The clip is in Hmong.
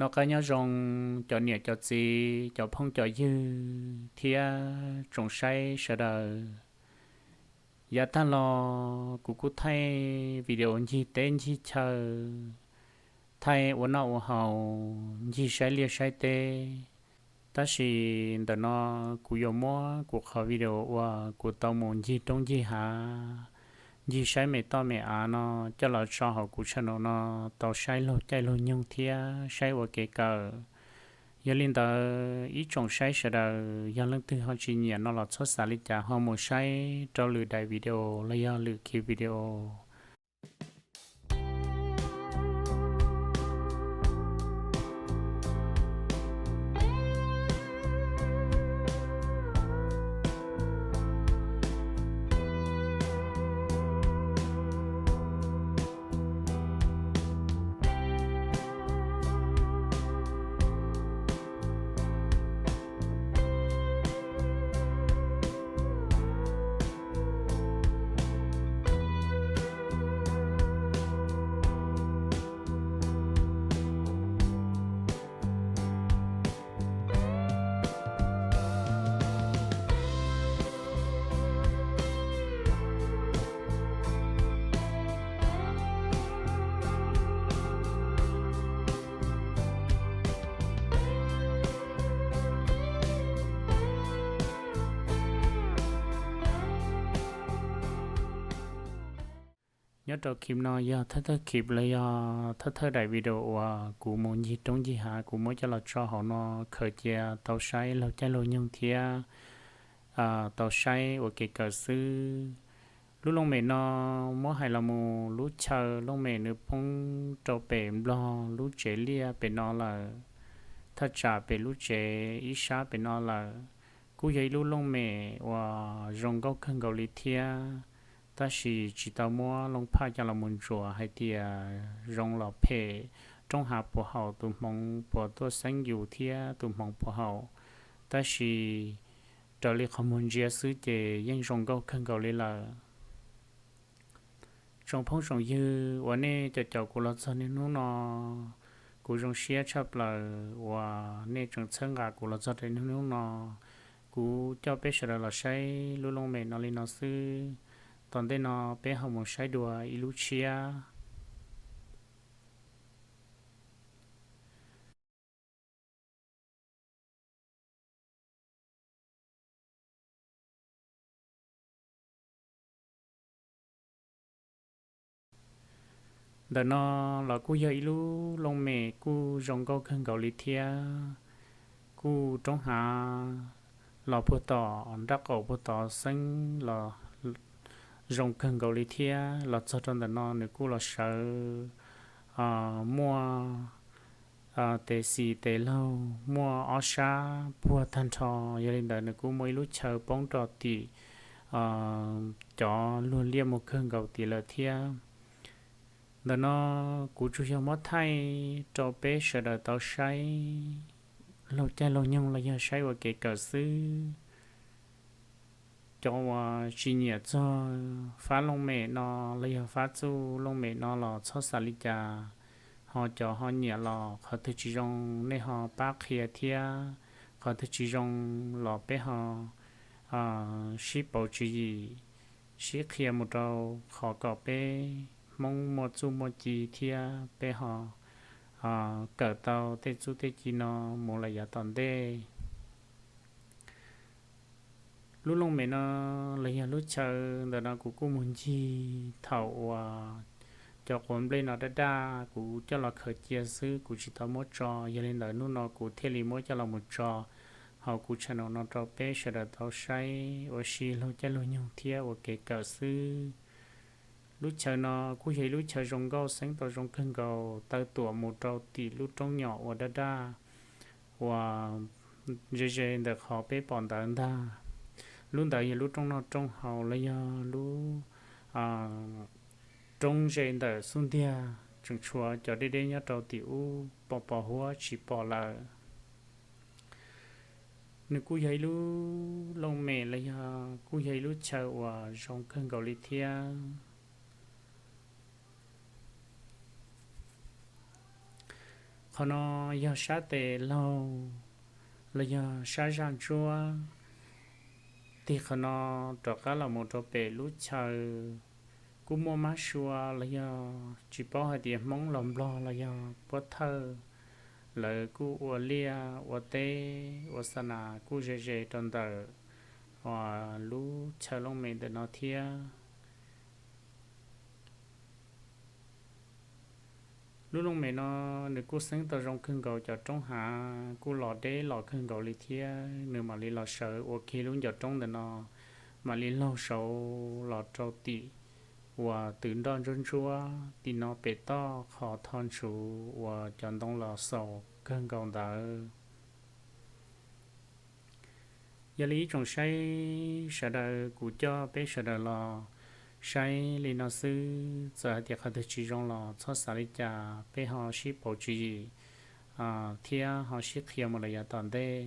Noj qab nyob zoo cov niam cov txiv, cov phooj cov ywg thiab tsoom saib sawv daws. Yav tag los kuv kuj thaij video ncig teb ncig chaw, thaij ua noj ua haus, ncig saib liaj saib teb. Tab sis ntawm no kuv yuav muab kuv qhov video uas kuv tau mus ncig roob ncig hav, ncig saib me toj me av no coj los tso hauv kuv channel no tau saib laug caij laug nyoog thiab saib ua kev kawm. Yog li ntawd ib tsoom saib sawv daws yog leej twg ho tsis nyiam no los txhob xav li cas, ho mus saib rau lwm daim video los yog lwm ki video. Nyob rau clip no yog thawj thawj clip los yog thawj thawj daim video uas kuv mus ncig roob ncig hav kuv muab coj los tso hauv no khaws cia tau saib laug caij laug nyoog thiab tau saib ua kev kawm xwb. Lub looj mem no muab hais los mus lub chaw looj mem nws poob rau pem Nplog lub tsev liaj pem no lawm, thaj tsam pem lub tsev ib sab pem no lawm. Kuj yog ib lub looj mem uas zoo nkauj kawg nkaus li thiab, tab sis tsis tau muab loo phaj coj los mus ntsuas hais tias zoo los phem, roob hav puas haum, tus hmoov puas tuaj xeeb yus thiab tus hmoov puas haum. Tab sis raws li qhov muag ntsia xwb ces yeej zoo nkauj kawg nkaus li lawm. Tsoom phooj tsoom ywg uas nej caum caum kuv los txog niaj hnub no, kuv zoo siab tshaj plaws uas nej tseem txhawb nqa kuv los txog rau niaj hnub no. Kuv coj peb sawv daws los saib lub looj mem no li no xwb. Tom ntej no peb ho mus saib dua ib lub tshiab. Ntawm no los kuj yog ib lub looj mem kuj zoo nkauj kawg nkaus li thiab. Kuj roob hav los puag tom nrab qaum puag tod xeeb los zoo kawg nkaus li thiab. Los txog rau ntawm no nws kuj los sawv muaj tes xis tes laug, muaj ob sab puag tag nrho. Yog li ntawd nws kuj muaj ib lub chaw poob rau tim cov luag liaj muag kawg nkaus tid lawm thiab. Ntawm no kuv tsuas yog muab thaij rau peb sawv daws tau saib laug caij laug nyoog los yog saib ua kev kawm xwb. Cov uas tsis nyiam txog fab looj mem no los yog fab txuj looj mem no los txhob xav li cas, ho cov ho nyiam los qhov twg tsis zoo nej ho pab qhia thiab, qhov twg tsis zoo los peb ho sib pauv tswv yim, sib qhia mus rau qhov kom peb Hmoob muaj txuj muaj ci thiab peb ho kawm tau tej txuj tej ci no mus lawm yav tom ntej. Lub looj mem no los yog lub chaw ntawm no kuv kuj mus ncig thaum uas cov quav nplej no daj daj, kuv coj los khaws cia xwb, kuv tsis tau muab tso. Yog li ntawd hnub no kuv thiaj li muab coj los mus tso hauv kuv channel no rau peb sawv daws tau saib ua si laug caij laug nyoog thiab ua kev kawm xwb. Lub chaw no kuj yog ib lub chaw zoo nkauj, xeeb tau zoo kawg nkaus, taw tuam mus rau tim lub roob nyom uas daj daj uas ze ze ntawm qhov peb pom ntawd ntag. Lub ntawd yog lub roob noj roob haus los yog lub roob ze ntawm xub ntiag, tseem tshuav cov deb deb nyob rau tim ub pom pos huab tsis pom lawm. Nws kuj yog ib lub looj mem los yog kuj yog ib lub chaw uas zoo kawg nkaus li thiab. Qhov no yog sab tes laug los yog sab zaj ntsuab. Tig qhov no rov qab los mus rau pem lub chaw kuj muaj mab sua los yog tsis paub hais tias Hmoob los Nplog los yog Puab Thawj, lawv kuj ua liaj ua teb ua xa nas kuj ze ze rau ntawm lub chaw looj mem ntawm no thiab. Lub looj mem no nws kuj xeeb tau zoo kawg nkaus, cov roob hav kuj los deb los kawg nkaus li thiab. Nws mam li los sawv ua kiag lub ncov roob ntawm no, mam li laug saud los rau tim uas tws nroj ntsuab ntsuab tim no pem toj qhov tho ntshuv uas cov ntoo los xaus kawg nkaus ntawd. Yog li ib tsoom saib sawv daws, kuv coj peb sawv daws los saib li no xwb. Txawm hais tias qhov twg tsis zoo los txhob xav li cas, peb ho sib pauv tswv yim thiab ho sib qhia mus lawm yav tom ntej.